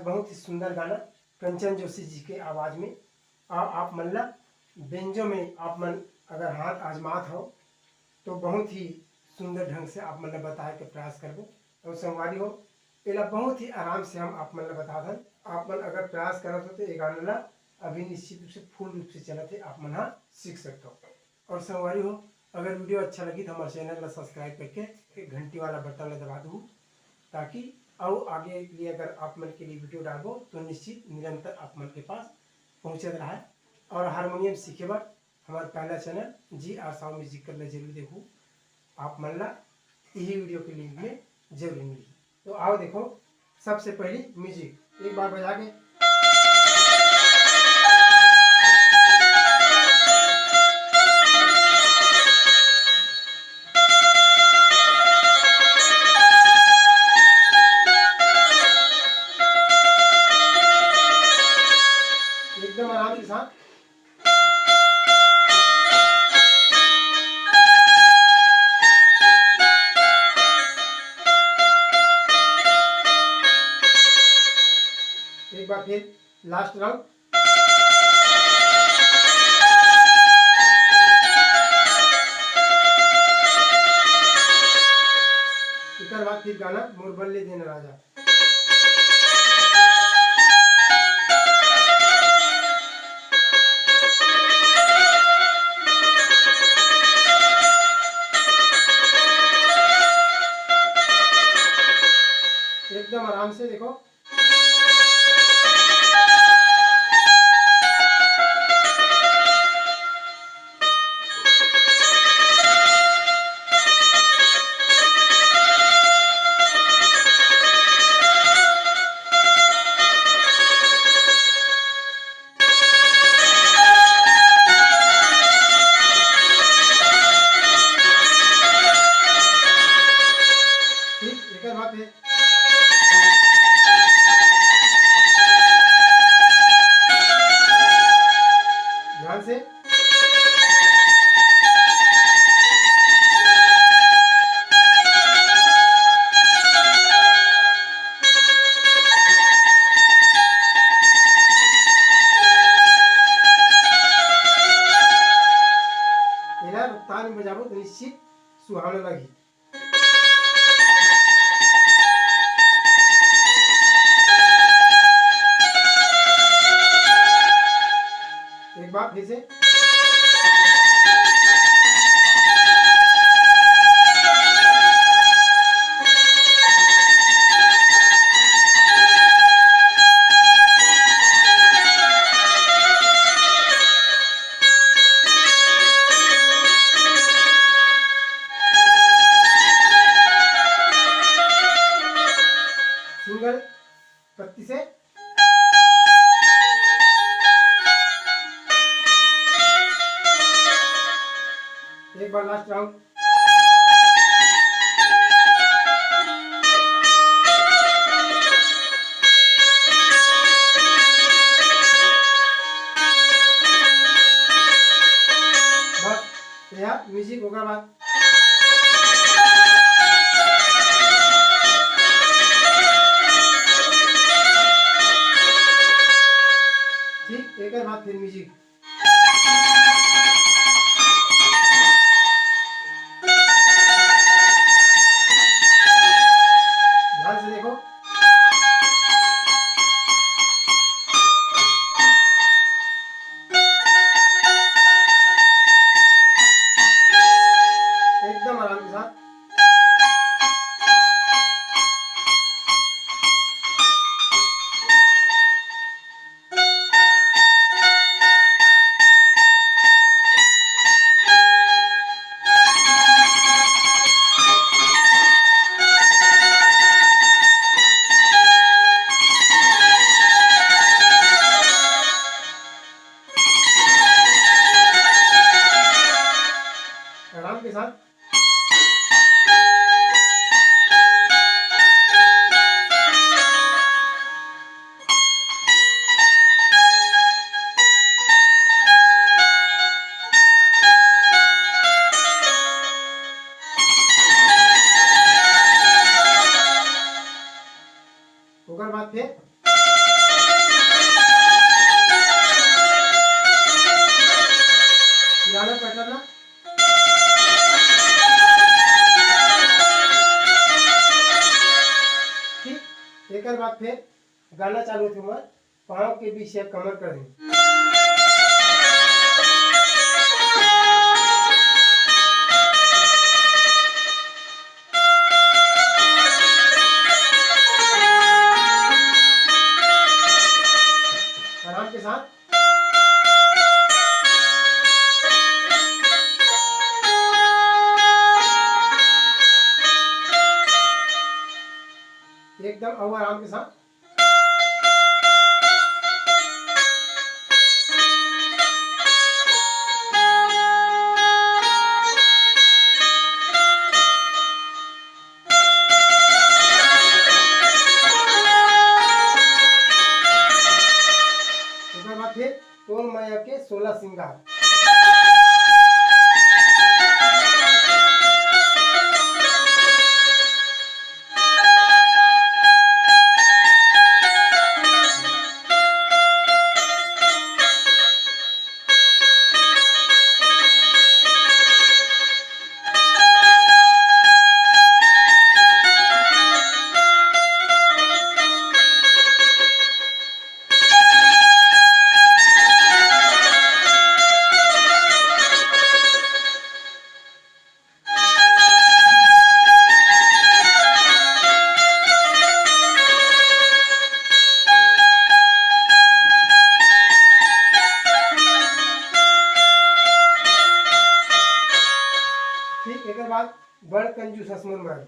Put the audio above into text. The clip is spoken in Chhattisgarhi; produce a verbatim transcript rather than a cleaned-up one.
बहुत ही सुंदर गाना कंचन जोशी जी के आवाज में। आ, आप मन ला बेंजो में आप मन अगर हाथ आजमात हो तो बहुत ही सुंदर ढंग से आप मन ला बताए के प्रयास करबो। और संगवारी हो, एला बहुत ही आराम से हम आप मन ला बता दन। आप मन अगर प्रयास करत हो तो ये गाना ला अभी निश्चित रूप से फुल रूप से चलत है, आप मन हा सीख सकते हो। और संगवारी हो, अगर वीडियो अच्छा लगी तो हमारे चैनल ला सब्सक्राइब करके घंटी वाला बटन ला दबा दू, ताकि अउ आगे लिए अगर आप मन के लिए वीडियो डालबो तो निश्चित निरंतर आप मन के पास पहुँचत रहा। और हारमोनियम सीखे बर हमारे पहला चैनल जी आर साउंड म्यूजिकल ला जरूर देखू, आप मन ला यही वीडियो के लिंक में जरूर मिली। तो आओ देखो, सबसे पहली म्यूजिक एक बार बजा के, एकदम आराम के साथ। एक बार फिर लास्ट राउंड। एकर बाद फिर गाना मोर बल्ले देना राजा। एकदम आराम से देखो। ठीक, एकर बाद है। ध्यान से। एला रफ्तार में बजाबो तो निश्चित सुहावना लगही। एक बार फिर से। सिंगल पत्ती से। एक बार लास्ट राउंड। बस, ये म्यूजिक होगा बाद। ठीक, एकर बाद फिर म्यूजिक। ध्यान से देखो। एकदम आराम के साथ। आराम के साथ। ओकर बाद फिर गाना pattern ना। ठीक, एकर बाद फिर गाना चालू होथे हमर पाँव के बीच या कमर कर देंगे। आराम के साथ। एकदम अउ आराम के साथ। ओकर बाद फिर तोर मया के सोलह सिंगार। ठीक, एकर बाद बड़ कंजूस हस मोर माई।